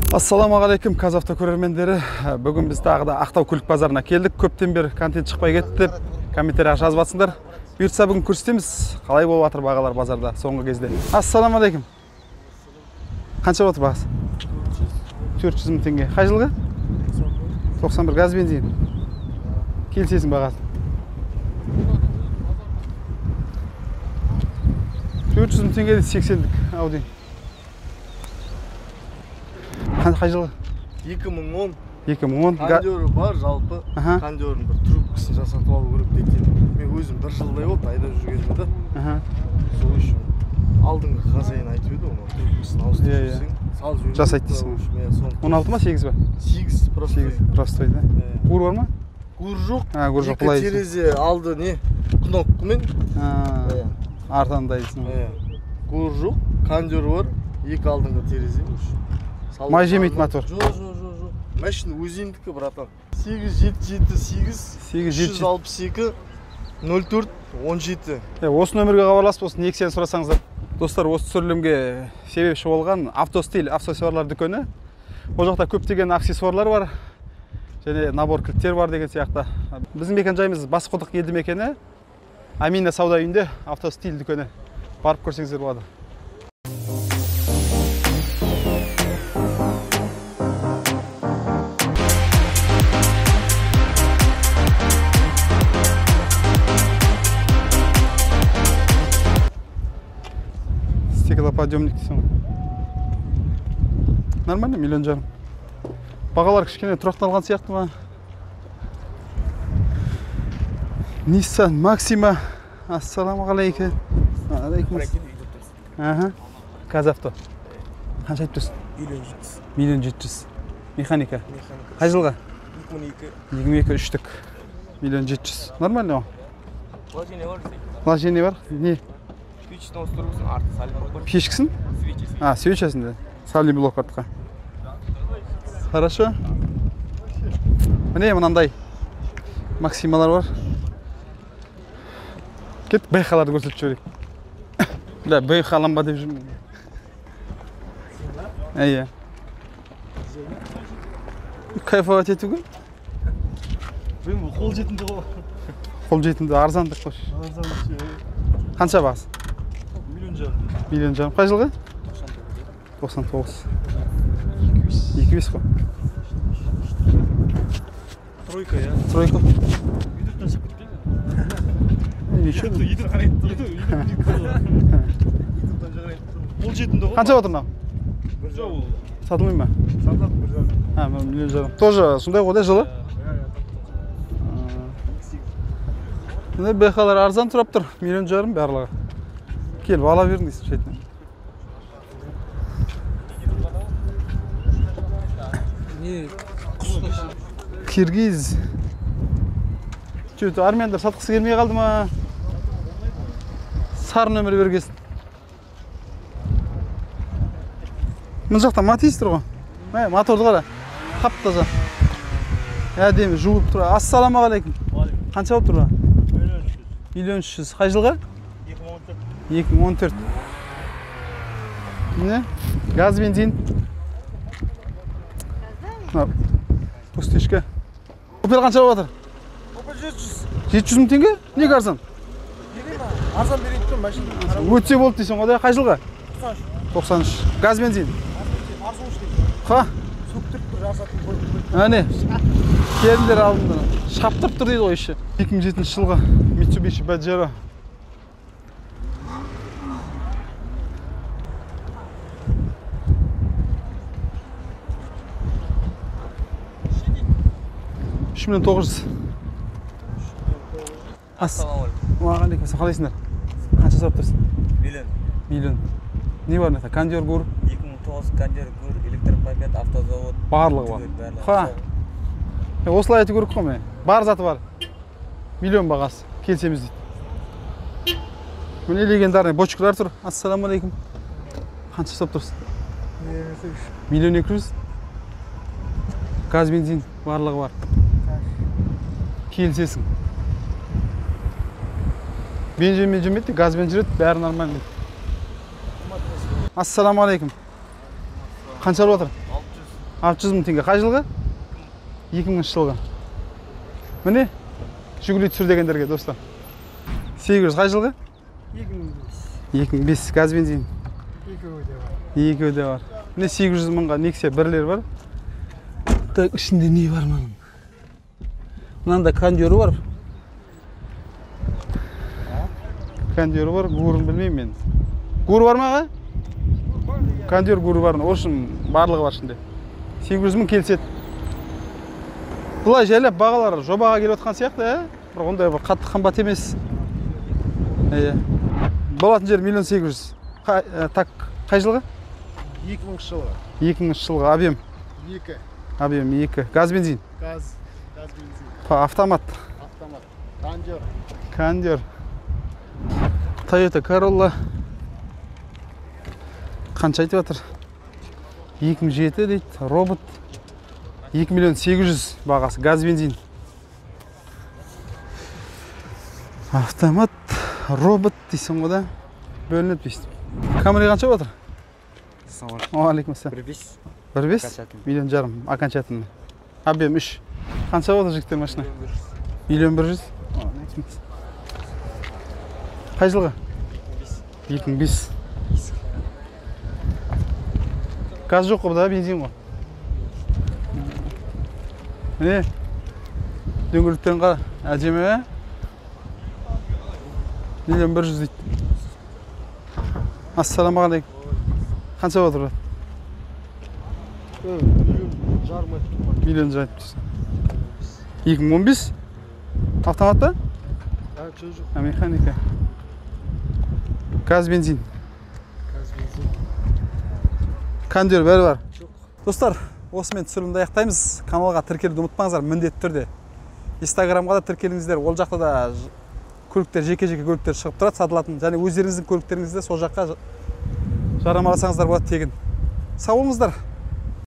Ассалаумағалейкум, ҚазАвто көрермендері. Бүгін біз тағы да Ақтау көлік базарына келдік. Көптен бері контент шықпай кетті деп комментарияға жазып жатсыңдар. Бұйыртса бүгін көрсетеміз, қалай болып жатыр бағалар базарда соңғы кезде. Ассалаумағалейкум. Қанша болып жатыр бағасы? 400 мың теңге. Қай жылғы? 91 газ бензин. Келісесің бағасы. 400 мың теңге 80-дік Audi. Қай жылы? 2010. 2010. Кондері бар, жалпы. Кондерін бір трубкасын жасатып алу керек дейді. Мен өзім бір жылдай болды айдап жүргенімде да. Сол үшін алдыңғы хозяин айтып еді, оны трубкасын ауыстырып жіберсең, салып жіберу. Жасайды дейсің. 16 ма, 8 ба? 8 простой. 8 простой, да. Гур бар ма? Гур жоқ. Гур жоқ. Екі терезе алды не? Кнопкамен. Артында дейсің. Гур жоқ, кондер бар, екі алдыңғы терезе. Май жемейді мотор. Жоқ, жоқ, жоқ, жоқ. Машина өзендікі, братан. 8 7 7 8 362 04 17. Осы нөмірге хабарласып, осы Нексияны сұрасаңыздар. Достар, осы түсірілімге себепші болған Автостиль аксессуарлар дүкені. Ол жақта көптеген аксессуарлар бар және набор кілттер бар деген сияқты. Біздің мекен-жайымыз Басқұдық елді мекені. Амина сауда үйінде Автостиль дүкені. Барып көрсеңіздер болады. Стеклоподъемник дейсің ғой. Нормально, 1,5 миллион. Бағалар кішкене тұрақталған сияқты ма? Nissan Maxima. Ассалаумағалейкум. Алейкум. ҚазАвто. Қанша айтып тұрсың? 1,7 миллион. 1,7 миллион. Механика. Қай жылғы? 2002. 2002 үштік. 1,7 миллион. Нормально ғой? Вложение бар. Вложение бар. Не? Печкісін ауыстырып, арты сайлент блок. Пешкісін? Свечасы. Свечасын да. Сайлент блок артқа. Хорошо. Міне мынандай Максималар бар. Кеттік, БХ-ларды көрсетіп жіберейік. Да, БХ алам ба деп жүрмін. Иә. Кайфовать ету ғой. Бұл қол жетімді ғой. Қол жетімді, арзандық қой. Арзан. Қанша бағасы? 1,5 миллион. 1,5 миллион. Қай жылғы? 99. 2,5 қой. Тройка, иә. Тройка. Үйден шығып кеткен. Неше? Үйден қарайды. Қол жетімді ғой. Қанша отыр мынау? Жоқ, ол. Сатылмай ма? Сатылады, 1,5. 1,5 миллион. Тоже сондай ғой да жылы? Мына БХ-лар арзан тұрап тұр. 1,5 миллион барлығы. Келіп ала берің дейсің шетінен. Киргиз. Че, армяндар сатқысы келмей қалды ма? Сары нөмір бергесін. Мына жақта Матиз тұр ғой. Моторды қара. Тап-таза. Әдемі жуып тұр. Ассалаумағалейкум. Қанша болып тұр? 1,3 миллион. Қай жылғы? 2014. 2014. Міне газ бензин. Пустышка. Опел қанша болып жатыр? Опел 700. 700 мың теңге? Неге арзан? Арзан берейін тұр машина. Өтсе болды дейсің ғой да. Қай жылғы? 93. 93. Газ бензин. Ха? Сөктіріп тұр, жасатын қойып. Әне. Келіндер алдында. Шаптырып тұр дейді ғой іші. 2007 жылғы Mitsubishi Pajero. 3,9 миллион. Ассалаумағалейкум. Қалайсыңдар? Қанша сұрап тұрсың? 1 миллион. 1 миллион. Не бар мына? Кондер гур. 2009 кондер гур, электропакет, автозавод. Барлығы бар. Ха. Осылай айту керек қой мен. Бар заты бар. 1 миллион бағасы. Келсеміз дейді. Міне легендарный бочкалар тұр. Ассалаумағалейкум. Қанша сұрап тұрсың? 1,2 миллион. Газ бензин барлығы бар. Келісесің. Бензинмен жүрмейді, газбен жүреді, бәрі нормально дейді. Ассалаумағалейкум. Қанша алып отыр? 600 мың теңге. Қай жылғы? 2000 жылғы. Міне, Жигули түсір дегендерге, достар. 800 қай жылғы? 2005. 2005, газ бензин. Екеуі де бар. Екеуі де бар. Міне 800 мыңға Nexia бірлер бар. Так, ішінде не бар мынаның? Мынанда кондері бар. Кондері бар, гурын білмеймін мен. Гур бар ма аға? Кондер гуры бар. В общем, барлығы бар ішінде. 800 мың келіседі. Былай жайлап бағалар жобаға келіп отқан сияқты, ә? Бірақ ондай бір қатты қымбат емес. Иә. Болатын жер 1 800 000. Так, қай жылғы? 2000 жылғы. 2000 жылғы. Объем? 2. Объем 2. Газ бензин? Газ бензин. Автомат. Автомат. Кондер. Кондер. Toyota Corolla. Қанша айтып жатыр? 2007 дейді. Робот. 2 800 000 бағасы. Газ бензин. Автомат, робот дейсің ғой да. Бөлінеді дейсің. Камри қанша отыр? Уағалейкум ассалам. 1,5. 1,5? 1,5 миллион. Окончательно. Объем 3. Қанша отыр жігіттер машина? 1 100 000. Қай жылғы? 2005. Газ жоқ қой, да, бензин ғой. Міне, дөңгелектерін қара, әдемі, ә? 1 100 000 дейді. Ассалаумағалейкум. Қанша отыр, брат? 1,5 миллион айтып тұрмын. 1,5 миллион айтып тұрсың. 2015? Автомат па? Жоқ. Механика. Газ бензин. Газ бензин. Кондер бәрі бар. Достар, осымен түсірілімді аяқтаймыз. Каналға тіркелуді ұмытпаңыздар, міндетті түрде. Инстаграмға да тіркеліңіздер. Ол жақта да көліктер, жеке-жеке көліктер шығып тұрады, сатылатын. Және өздеріңіздің көліктеріңізді сол жаққа жарнамаласаңыздар болады тегін. Сау болыңыздар.